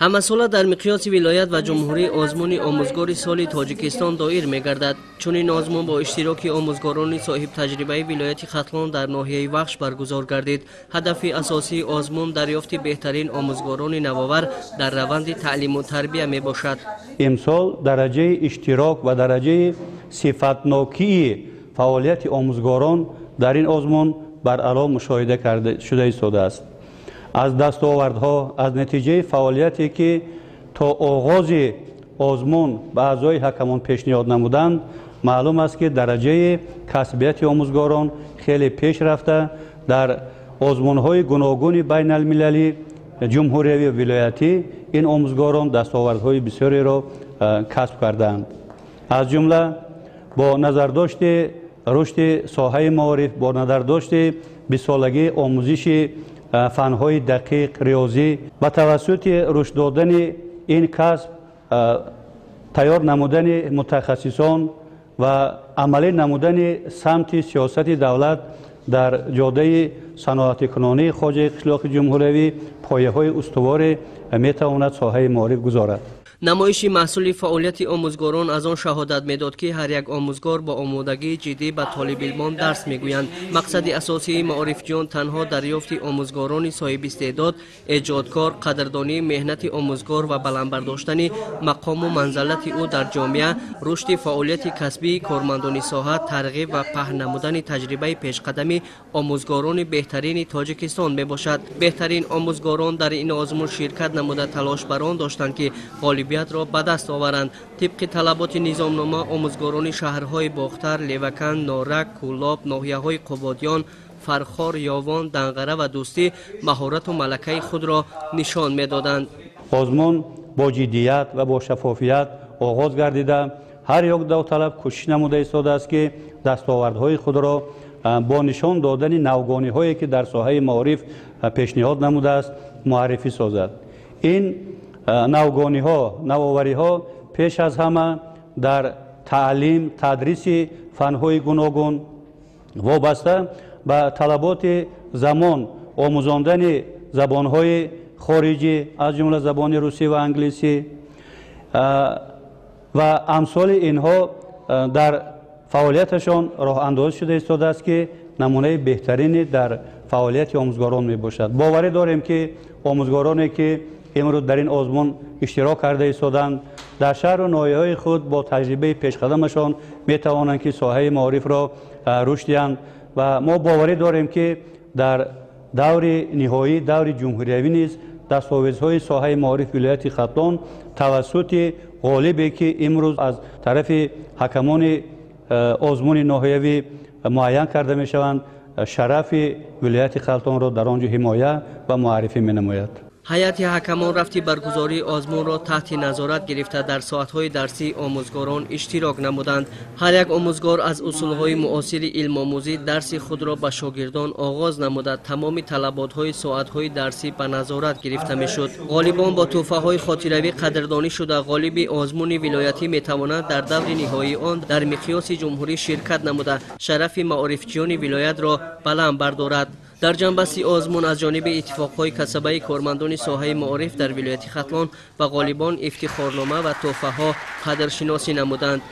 Ҳамасола дар миқёси вилоят ва ҷумҳурӣ озмуни омӯзгори соли Тоҷикистон доир мегардад. Чунин озмун бо иштироки омӯзгорони соҳибтаҷрибаи вилояти Хатлон дар ноҳияи Вахш баргузор гардид. Ҳадафи асосии озмун дарёфти беҳтарин омӯзгорони навовар дар раванди таълиму тарбия мебошад. Имсол дараҷаи иштирок ва дараҷаи сифатнокии фаъолияти омӯзгорон дар ин озмун баръало мушоҳида шуда истодааст. Аз дастовардҳо, аз натиҷаи фаъолияте ки то оғози озмун ба аъзои ҳакамон пешниҳод намуданд, маълум аст, ки дараҷаи касбияти омӯзгорон хеле пеш рафта, дар озмунҳои гуногуни байналмилалӣ, ҷумҳуриявӣ ва вилоятӣ ин омӯзгорон дастовардҳои бисёреро касб кардаанд. Аз ҷумла бо назардошти рушди соҳаи маориф, бо назардошти бистсолагии омӯзиши фанҳои дақиқ, риёзӣ, ба тавассути рушд додани ин касб, тайёр намудани мутахассисон ва амалӣ намудани самти сиёсати давлат дар ҷодаи саноатикунонии хоҷаи қишлоқи ҷумҳуриявӣ пояҳои устуворе метавонад соҳаи маориф гузорад. Намоиши маҳсули фаъолияти омӯзгорон аз он шаҳодат медод, ки ҳар як омӯзгор бо омодагии ҷиддӣ ба толибилмон дарс мегӯянд. Мақсади асосии маорифҷиён танҳо дарёфти омӯзгорони соҳибистеъдод, эҷодкор, қадрдонии меҳнати омӯзгор ва баланд бардоштани мақому манзалати ӯ дар ҷомеа, рушди фаъолияти касбии кормандони соҳа, тарғиб ва паҳн намудани таҷрибаи пешқадами омӯзгорони беҳтарини Тоҷикистон мебошад. Беҳтарин омӯзгорон дар ин озмун ширкат намуда, талош бар он доштанд, ки ғолибиятро ба даст оваранд. Тибқи талаботи низомнома, омӯзгорони шаҳрҳои Бохтар, Леваканд, Норак, Кӯлоб, ноҳияҳои Қубодиён, Фархор, Ёвон, Данғара ва Дӯстӣ маҳорату малакаи худро нишон медоданд. Озмун бо ҷиддият ва бо шаффофият оғоз гардида, ҳар як довталаб кӯшиш намуда истодааст, ки дастовардҳои худро бо нишон додани навгониҳое, ки дар соҳаи маориф пешниҳод намудааст, муаррифӣ созад. Ин навгониҳо, навовариҳо пеш аз ҳама дар таълим, тадриси фанҳои гуногун, вобаста ба талаботи замон омӯзондани забонҳои хориҷӣ, аз ҷумла забони русӣ ва англисӣ ва амсоли инҳо дар фаъолияташон роҳандозӣ шуда истодааст, ки намунаи беҳтарине дар фаъолияти омӯзгорон мебошад. Боварӣ дорем, ки омӯзгороне, ки имрӯз дар ин озмун иштирок карда истоданд, дар шаҳру ноҳияҳои худ бо таҷрибаи пешқадамашон метавонанд, ки соҳаи маорифро рушд диҳанд, ва мо боварӣ дорем, ки дар даври ниҳоӣ, даври ҷумҳуриявӣ низ дастовезҳои соҳаи маориф вилояти Хатлон тавассути ғолибе, ки имрӯз аз тарафи ҳакамони озмуни ноҳиявӣ муайян карда мешаванд, шарафи вилояти Хатлонро дар он ҷо ҳимоя ва муаррифӣ менамояд. Ҳайати ҳакамон рафти баргузории озмунро таҳти назорат гирифта, дар соатҳои дарсии омӯзгорон иштирок намуданд. Ҳар як омӯзгор аз усулҳои муосири илмомӯзӣ дарси худро ба шогирдон оғоз намуда, тамоми талаботҳои соатҳои дарсӣ ба назорат гирифта мешуд. Ғолибон бо тӯҳфаҳои хотиравӣ қадрдонӣ шуда, ғолиби озмуни вилоятӣ метавонад дар даври ниҳоии он дар миқёси ҷумҳурӣ ширкат намуда, шарафи маорифчиёни вилоятро баланд бардорад. Дар ҷанбасти озмун аз ҷониби иттифоқҳои касабаи кормандони соҳаи маориф дар вилояти Хатлон ба ғолибон ифтихорнома ва тӯҳфаҳо қадршиносӣ намуданд.